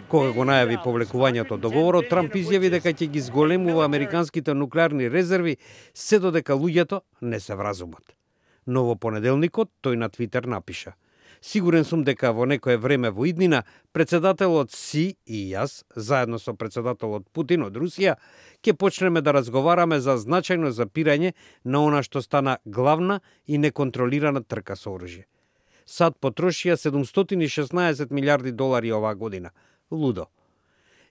Кога го најави повлекувањето договорот, Трамп изјави дека ќе ги зголемува американските нуклеарни резерви се додека луѓето не се вразумат. Но во понеделникот тој на Твитер напиша: "Сигурен сум дека во некое време во иднина председателот Си и јас, заедно со председателот Путин од Русија, ќе почнеме да разговараме за значајно запирање на она што стана главна и неконтролирана трка со оружје. САД потрошија 716 милиарди долари оваа година. Лудо."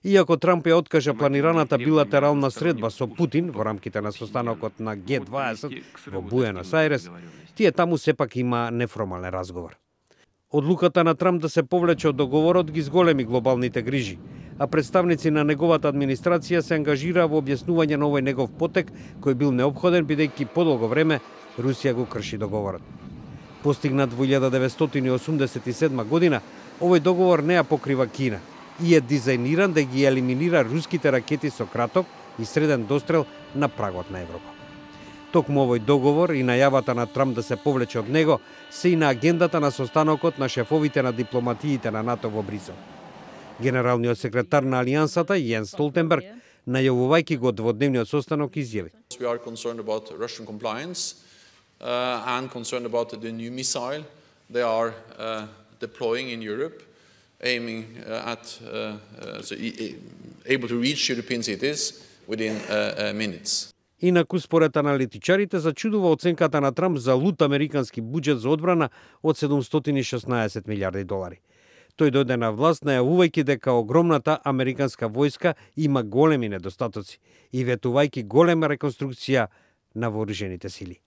Иако Трамп ја откажа планираната билатерална средба со Путин во рамките на состанокот на Г20 во Буенос Ајрес, тие таму сепак има неформален разговор. Одлуката на Трамп да се повлече од договорот ги зголеми глобалните грижи, а представници на неговата администрација се ангажираа во објаснување на овој негов потек кој бил неопходен бидејќи подолго време Русија го крши договорот. Постигнат во 1987 година, овој договор не ја покрива Кина и е дизајниран да ги елиминира руските ракети со краток и среден дострел на прагот на Европа. Токму овој договор и најавата на Трамп да се повлече од него се и на агендата на состанокот на шефовите на дипломатиите на НАТО во Брисел. Генералниот секретар на Алијансата Јенс Столтенберг, најавувајќи го дводневниот состанок, изјави: "We are concerned about Russian compliance and concerned about the new missile they are deploying in Europe, aiming at able to reach European cities within minutes." Инаку, според аналитичарите, зачудува оценката на Трамп за лут американски буџет за одбрана од 716 милиарди долари. Тој дојде на власт најавувајќи дека огромната американска војска има големи недостатоци и ветувајќи голема реконструкција на вооружените сили.